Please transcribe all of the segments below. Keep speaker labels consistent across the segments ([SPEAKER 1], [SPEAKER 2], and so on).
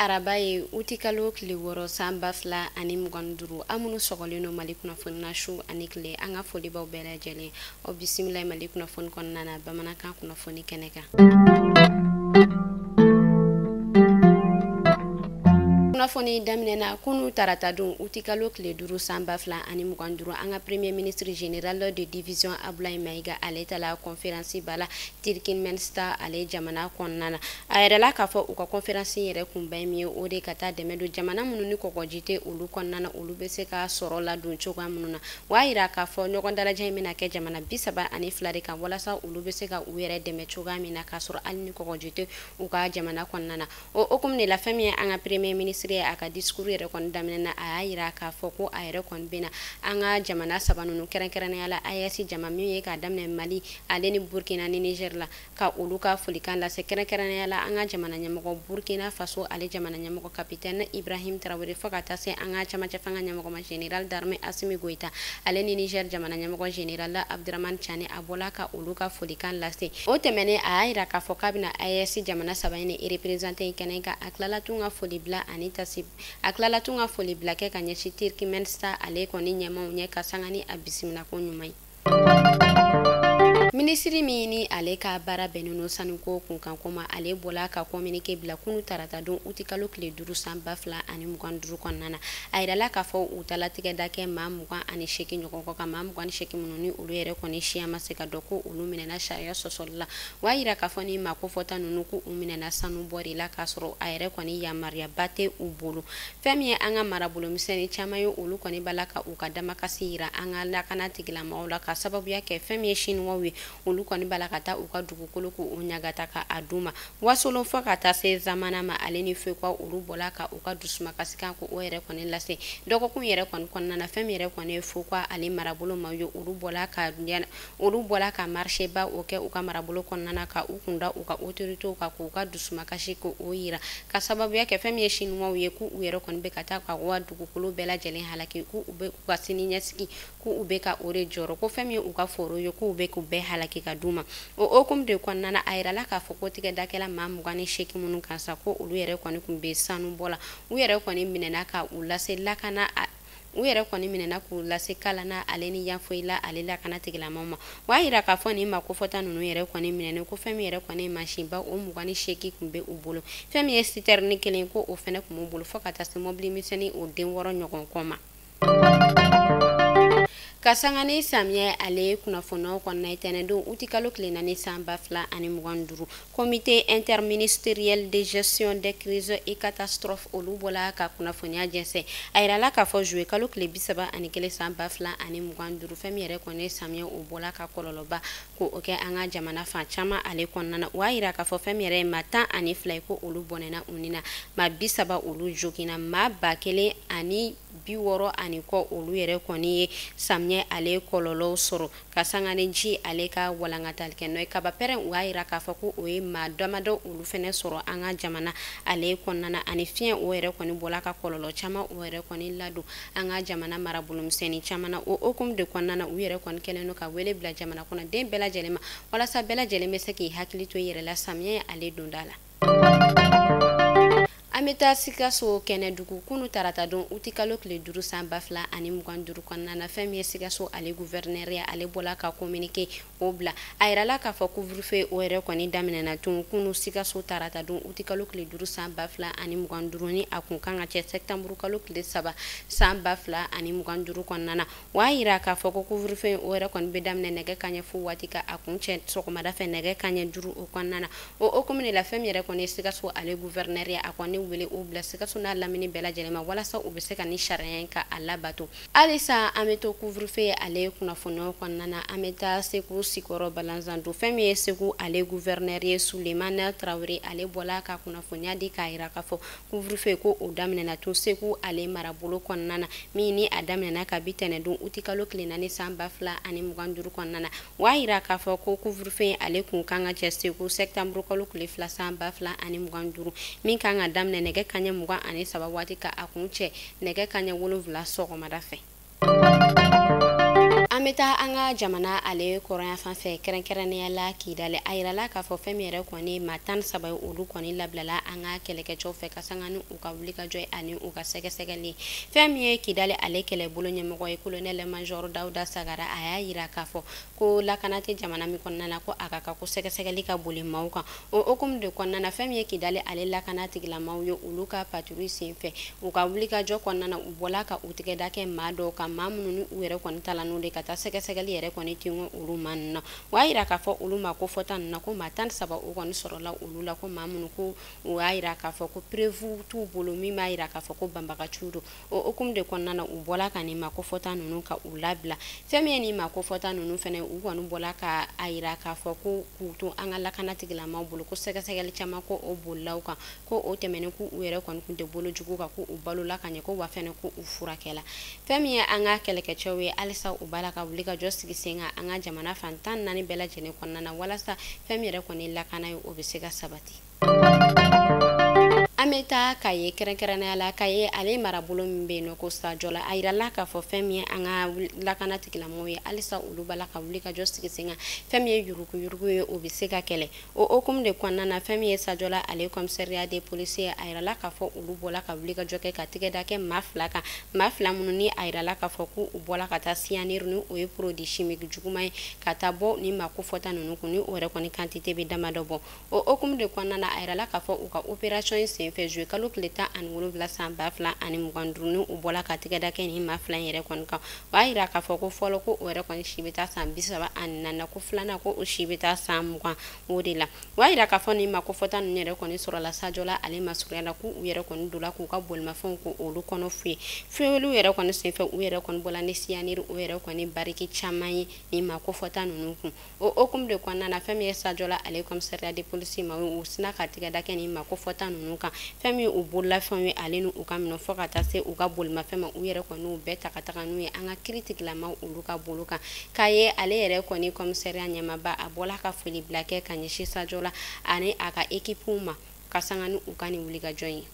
[SPEAKER 1] Araba ye, utikalo tile 6 san 2025. Aw minnu sɔgɔlen don Mali kunnafoni na su ani tile, an ka foli b'aw bɛɛ lajɛlen. Aw bisimila Mali kunnafoni kɔnɔna na, bamanankan kunnafoni kɛnɛ kan. Kunnafoni daminɛna kunu tarata don, utikalo tile 5 san 2025. An ka premier ministre général de division Abdoulaye Maïga, ale tala conférence ba la Turkménistan ale jamana kɔnɔna na. A yɛrɛla k'a fɔ u ka conférence yɛrɛ kunba ye min ye, o de ka taa dɛmɛ don jamana minnu ni kɔgɔji tɛ olu kɔnɔna na, olu bɛ se ka sɔrɔ ladon cogoya minnu na. O y'a yira k'a fɔ ɲɔgɔn dalajɛ in bɛna kɛ jamana 32 de kan, walasa olu bɛ se ka u yɛrɛ dɛmɛ cogoya min na, k'a sɔrɔ hali ni kɔgɔji tɛ u ka jamana kɔnɔna na. O hukumu de la, fɛn min ye an ka premier ministre ye, a ka discours yɛrɛ kɔni daminɛ na, a y'a yira k'a fɔ ko a yɛrɛ kɔni bɛna an ka jamana saba ninnu, kɛrɛnkɛrɛnnenya la AES jama min ye k'a daminɛ Mali ale ni Burkina ni Niger la, ka olu ka folikan lase, kɛrɛnkɛrɛnnenya la an ka jamana ɲɛmɔgɔ Burkina Faso ale jamana ɲɛmɔgɔ capitaine Ibrahim Traoré, fo ka taa se an ka camancɛ fanga ɲɛmɔgɔ ma général d'armée Assimi Goïta, ale ni Niger jamana ɲɛmɔgɔ général Abdourahamane Tiani. A bɔla ka olu ka folikan lase. O tɛmɛnen, a y'a yira k'a fɔ k'a bɛna AES jamana saba in représenté in kɛnɛ kan. A tilala tun ka foli bila ani tasi, a tilala tun ka foli bila kɛ ka ɲɛsin Turkménistan ale kɔni ɲɛmaw ɲɛ, ka sanga ni a bisimila ko ɲuman ye. Minisiri min ni ale ka baara bɛnnen don sanuko kunkanko ma, ale bɔla ka communiqué bila kunu tarata don, utikalo tile 5 san 2025 kɔnɔna na. A yirala k'a fɔ u taala tigɛda kɛ maa 28 ɲɔgɔn kɔ kan, maa 28 minnu ni olu yɛrɛ kɔni siya ma se ka dɔn, ko olu minɛna sariya sɔsɔli la. O y'a yira k'a fɔ ni maa kofɔta ninnu, ko u minɛna sanu bɔ de la, k'a sɔrɔ a yɛrɛ kɔni yamaruyaba tɛ u bolo. Fɛn min ye an ka marabolo misɛnnin caman ye, olu kɔni b'a la ka u ka damakasi yira an ka lakana tigilamɔgɔw la, ka sababuya kɛ fɛn min ye siniwaw ye, olu kɔni b'a la ka taa u ka dugukolo k'u ɲagata ka a d'u ma. Wasolon fo ka taa se Zamana ma, ale ni Fekwa, olu bɔla ka u ka dusumakasikan ko o yɛrɛ kɔni lase dɔgɔkun yɛrɛ kɔni kɔnɔna na. Fɛn min yɛrɛ kɔni ye Fekwa ale marabolo ma ye, olu bɔla ka marche ba o kɛ u ka marabolo kɔnɔna na, ka u kunda u ka autorités kan, k'u ka dusumakasi ko o yira, ka sababuya kɛ fɛn min ye siniwaw ye, k'u yɛrɛ kɔni bɛ ka taa ka wa dugukolo bɛɛ lajɛlen halaki, k'u bɛ u ka sini ɲɛsigi k'u bɛ ka o de jɔrɔ, ko fɛn min ye u ka foro ye, k'u bɛ k'u bɛɛ halaki ka d'u ma. O hukumu de kɔnɔna na, a yirala k'a fɔ ko tigɛdakɛla maa 28 minnu kan sa, ko olu yɛrɛ kɔni tun bɛ sanu bɔ la, u yɛrɛ kɔni minɛna ka u lase lakana, u yɛrɛ kɔni minɛna k'u lase Kalana ale ni Yanfolila ale lakana tigilamaw ma. O y'a yira k'a fɔ nin maa kofɔta ninnu yɛrɛ kɔni minɛnen, ko fɛn min yɛrɛ kɔni mansinba o 28 tun bɛ u bolo, fɛn min ye citerne kelen, ko o fɛnɛ tun b'u bolo, fo ka taa se mobili misɛnnin o den 6 ɲɔgɔn kɔ ma. Ka sanga ni samiyɛ ale kunnafoniyaw kɔnɔna ye, tɛnɛndon utikalo tile 4 san 2025, comité interministériel de gestion des crises et catastrophes, olu bɔla ka kunnafoniya jɛnsɛn. A yirala k'a fɔ juillet kalo tile 31 san 2025, fɛn min yɛrɛ kɔni ye samiyɛ, o bɔla ka kɔlɔlɔba ko o kɛ an ka jamana fan caman ale kɔnɔna na. O y'a yira k'a fɔ fɛn min yɛrɛ ye maa 12 ye, ko olu bɔnɛna u ni na, maa 30 olu joginna, maa 1060 ani kɔ olu yɛrɛ kɔni ye samiyɛ ale kɔlɔlɔw sɔrɔ, ka sanga ni ji ale ka walankatali kɛ n'o ye kaba pɛrɛn. U y'a yira k'a fɔ ko o ye maa damadɔ olu fɛnɛ sɔrɔ an ka jamana ale kɔnɔna na, ani fiɲɛ o yɛrɛ kɔni bɔla ka kɔlɔlɔ caman o yɛrɛ kɔni ladon an ka jamana marabolo misɛnnin caman na. O hukumu de kɔnɔna na, u yɛrɛ kɔni kɛlen don ka wele bila jamana kɔnɔ den bɛɛ lajɛlen ma, walasa bɛɛ lajɛlen bɛ se k'i hakili to i yɛrɛ la samiyɛ ale donda la. An bɛ taa Sikaso Kɛnɛdugu. Kunu tarata don, utikalo tile 5 san 2025 kɔnɔna na, fɛn min ye Sikaso ale gouverneur ye, ale bɔla ka communiqué o bila. A yirala k'a fɔ couvre-feu o yɛrɛ kɔni daminɛna tun kunu Sikaso tarata don, utikalo tile 5 san 2025, ni a kun kan ka cɛ septembre kalo tile 3 san 2025 kɔnɔna na. O y'a yira k'a fɔ ko couvre-feu o yɛrɛ kɔni bɛ daminɛ nɛgɛ kanɲɛ 0 waati, ka a kun cɛ sɔgɔmada fɛ nɛgɛ kanɲɛ 5 o kɔnɔna na. O hukumu de la, fɛn min yɛrɛ kɔni ye Sikaso ale gouverneur ye, a kɔni wele o bila Sikaso n'a lamini bɛɛ lajɛlen ma, walasa u bɛ se ka ni sariya in ka a labato. Halisa an bɛ to couvre-feu ale kunnafoniyaw kɔnɔna na. An bɛ taa Segu Sikɔrɔ Balanzando. Fɛn min ye Segu ale gouverneur ye, Sulemana Tarawele, ale bɔla ka kunnafoniya di k'a yira k'a fɔ couvre-feu ko o daminɛna tun Segu ale marabolo kɔnɔna na, min ni a daminɛna kabi tɛnɛndon utikalo tile 4 san 2025 kɔnɔna na. O y'a yira k'a fɔ ko couvre-feu ale kun kan ka cɛ Segu septembre kalo tile 2 san 2025, min kan ka daminɛ nɛgɛ kanɲɛ 23 waati, ka a kun cɛ nɛgɛ kanɲɛ 7 sɔgɔmada fɛ. An An bɛ taa an ka jamana ale kɔrɔnya fan fɛ, kɛrɛnkɛrɛnnenya la Kidali. A yirala k'a fɔ fɛn min yɛrɛ kɔni maa 13 ye, olu kɔni labilala an ka kɛlɛkɛcɛw fɛ ka sanga ni u ka wulikajɔ ani u ka sɛgɛsɛgɛli. Fɛn min ye Kidali ale kɛlɛbolo ɲɛmɔgɔ ye, colonel major Dawuda Sagara, a y'a yira k'a fɔ ko lakana tɛ jamana min kɔnɔna na, ko a ka kan ko sɛgɛsɛgɛli ka boli maaw kan. O hukumu de kɔnɔna na, fɛn min ye Kidali ale lakana tigilamaw ye, olu ka patrouille senfɛ, u ka wulikajɔ kɔnɔna na, u bɔla ka u tigɛ da kɛ maa dɔw kan, maa minnu ni u yɛrɛ kɔni tala n'u de ka taa sɛgɛsɛgɛli yɛrɛ kɔni tinko olu ma ninnu na. O y'a yira k'a fɔ olu ma ko fɔta ninnu na, ko maa 13 o kɔni sɔrɔla olu la, ko maa minnu ko u y'a yira k'a fɔ ko preuve t'u bolo min b'a yira k'a fɔ ko banbagaciw don. O hukumu de kɔnɔna na, u bɔla ka nin maa ko fɔta ninnu ka u labila. Fɛn min ye nin maa ko fɔta ninnu fɛnɛ, u kɔni bɔla ka a yira k'a fɔ ko k'u to an ka lakana tigilamaw bolo, ko sɛgɛsɛgɛli caman ko o bolila u kan, ko o tɛmɛnen k'u yɛrɛ kɔni kun tɛ bolo jugu kan, k'u balola ka ɲɛ, ko wa fɛnɛ ko u furakɛla. Fɛn min ye an ka kɛlɛkɛcɛw ye, halisa u b'a la ka wuli ka jɔ sigi sen kan an ka jamana fan 14 bɛɛ lajɛlen kɔnɔna na, walasa fɛn min yɛrɛ kɔni lakana ye, o bɛ se ka sabati. An bɛ taa Kaye, kɛrɛnkɛrɛnnenya la Kaye ale marabolo min bɛ yen nɔ ko Sajɔla. A yirala k'a fɔ fɛn min ye an ka lakana tigilamɔgɔw ye, halisa olu b'a la ka wuli ka jɔ sigi sen kan fɛn min ye yuruguyurugu ye, o bɛ se ka kɛlɛ. O hukumu de kɔnɔna na, fɛn min ye Sajɔla ale commissariat de police ye, a yirala k'a fɔ olu bɔla ka wuli ka jɔ kɛ ka tigɛ da kɛ maa fila kan, maa fila minnu ni a yirala k'a fɔ k'u bɔla ka taa cyanure, ni o ye produit chimique juguman ye, ka taa bɔ ni maa kofɔta ninnu kun, ni o yɛrɛ kɔni quantité bɛ damadɔ bɔ. O hukumu de kɔnɔna na, a yirala k'a fɔ u ka opération in senfɛ juillet kalo tile 17 san 2025, ni u bɔla ka tigɛ da kɛ nin maa fila in yɛrɛ kɔni kan. O y'a yira k'a fɔ ko fɔlɔ, ko o yɛrɛ kɔni si bɛ taa san 34 na, ko filanan, ko o si bɛ taa san 20 o de la. O y'a yira k'a fɔ nin maa kofɔta ninnu yɛrɛ kɔni sɔrɔla Sajɔla ale masurunya la, k'u yɛrɛ kɔni donna k'u ka bolimafɛnw ko olu kɔnɔ fouillé. Fouilléw yɛrɛ kɔni senfɛ, u yɛrɛ kɔni bɔla ni cyanure o yɛrɛ kɔni bariki caman ye nin maa kofɔta ninnu kun. O hukumu de kɔnɔna na, fɛn min ye Sajɔla ale commissariat de police ma, u sina ka tigɛ da kɛ nin maa kofɔta ninnu kan, fɛn min u bololafɛnw ye ale ni u ka minɛ fo ka taa se u ka bolimafɛn ma, u yɛrɛ kɔni u bɛɛ ta ka taga n'u ye an ka kiiri tigilamaw olu ka bolo kan. K'a ye ale yɛrɛ kɔni commissariat ɲɛmaaba, a bɔla ka foli bila kɛ ka ɲɛsin Sajɔla ani a ka équipe ma ka sanga ni u ka nin wulikajɔ ye.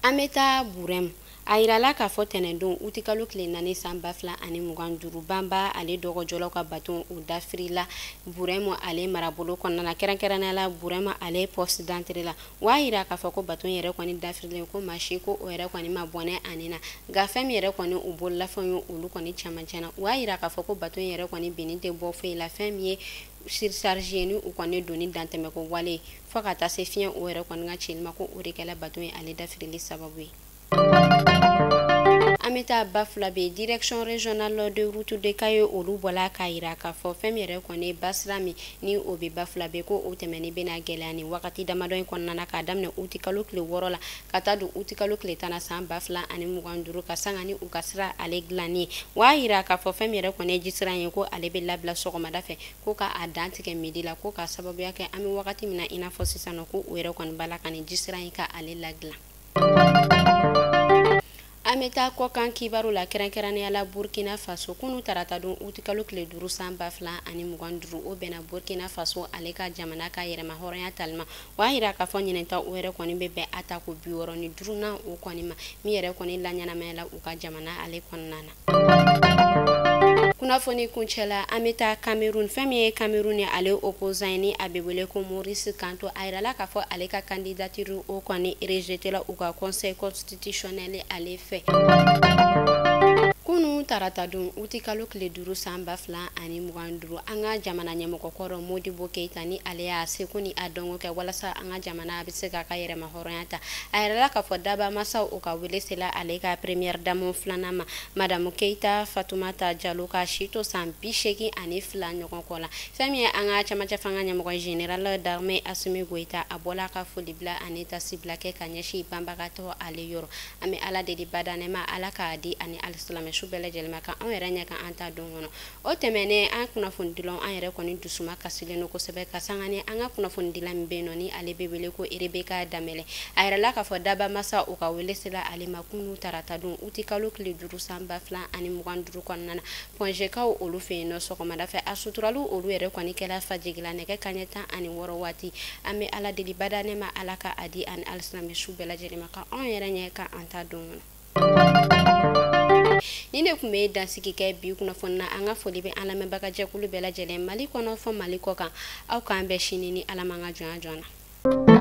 [SPEAKER 1] An bɛ taa Burɛmu. A yirala k'a fɔ tɛnɛndon utikalo tile 4 san 2025, Banba ale dɔgɔjɔlaw ka baton o dafirila Burɛmu ale marabolo kɔnɔna na, kɛrɛnkɛrɛnnenya la Burɛmu ale poste d'entrée la. O y'a yira k'a fɔ ko baton yɛrɛ kɔni dafirilen, ko maa si ko o yɛrɛ kɔni ma bɔnɛ ani na, nka fɛn min yɛrɛ kɔni u bololafɛnw ye, olu kɔni caman tiɲɛna. O y'a yira k'a fɔ ko baton yɛrɛ kɔni binni tɛ bɔ foyi la, fɛn min ye surcharge ye ni u kɔni donni dantɛmɛko wale fo ka taa se fiɲɛ o yɛrɛ kɔni ka cili ma, ko o de kɛla baton ye ale dafirili sababu ye. An bɛ taa Bafulabe. Direction régionale de route de Kayes, olu bɔla k'a yira k'a fɔ fɛn min yɛrɛ kɔni basira min ni o bɛ Bafulabe, ko o tɛmɛni bɛna gɛlɛya ni wagati damadɔ in kɔnɔna na, k'a daminɛ utikalo tile 6 la ka taa don utikalo tile 10 na san 2025, ka sanga ni u ka sira ale dilanni ye. O y'a yira k'a fɔ fɛn min yɛrɛ kɔni ye jisira ye, ko ale bɛ labila sɔgɔmada fɛ, ko ka a dan tigɛ midi la, ko k'a sababuya kɛ an bɛ wagati min na i n'a fɔ sisan nɔ, ko u yɛrɛ kɔni b'a la ka nin jisira in ka ale ladilan. An bɛ taa kɔkan kibaru la, kɛrɛnkɛrɛnnenya la Burkina Faso. Kunu tarata don utikalo tile 5 san 2025, o bɛnna Burkina Faso ale ka jamana ka yɛrɛma hɔrɔnya tali ma. O y'a yira k'a fɔ ɲinɛta o yɛrɛ kɔni bɛ bɛn a ta ko 65nan o kɔni ma, min yɛrɛ kɔni laɲɛnamayala u ka jamana ale kɔnɔna na. Kunnafoni kuncɛla, an bɛ taa Cameroun. Fɛn min ye Cameroun ye, ale opposant ye ni a bɛ wele ko Maurice Kamto, a yirala k'a fɔ ale ka candidature o kɔni rejeté la u ka conseil constitutionnel ale fɛ. Kunu tarata don utikalo tile 5 san 2025, an ka jamana ɲɛmɔgɔ kɔrɔ Modibo Keyita, ni ale y'a seko ni a dɔnko kɛ walasa an ka jamana a bɛ se k'a ka yɛrɛma hɔrɔnya ta, a yirala k'a fɔ daba masaw o ka wele sela ale ka première dame filanan ma, madame Keyita Fatumata Jalo, ka si to san 82 ɲɔgɔn kɔ la. Fɛn min ye an ka camancɛ fanga ɲɛmɔgɔ, général d'armée Assimi Goïta, a bɔla ka foli bila ani tasibila kɛ ka ɲɛsin banbagatɔ ale yɔrɔ. An bɛ Ala deli badanɛma, Ala k'a di ani alisilamɛ su bɛɛ lajɛlen ma, ka anw yɛrɛ ɲɛ kan an ta don kɔnɔ. O tɛmɛnen, an kunnafonidilaw, an yɛrɛ kɔni dusuma kasilen don kosɛbɛ ka sanga ni an ka kunnafonidila min bɛ yen nɔ ni ale bɛ wele ko Rebeka Danbɛlɛ. A yirala k'a fɔ daba masa u ka wele sela ale ma kunu tarata don utikalo tile 5 san 2025 kɔnɔna na, Pɔnzekaw olu fɛ yen nɔ sɔgɔmada fɛ. A suturaliw olu yɛrɛ kɔni kɛla fajigila nɛgɛ kanɲɛ 16 waati. An bɛ Ala deli badanɛma, Ala ka a di ani alisilamɛ su bɛɛ lajɛlen ma, ka anw yɛrɛ ɲɛ ka an ta don kɔnɔ. Ni ne tun bɛ dansigi kɛ bi kunnafoni na. An ka foli bɛ an lamɛnbagajɛkulu bɛɛ lajɛlen, Mali kɔnɔ fɔ Mali kɔ kan. Aw k'an bɛn sini ni Ala ma ka jɔnya jɔn na.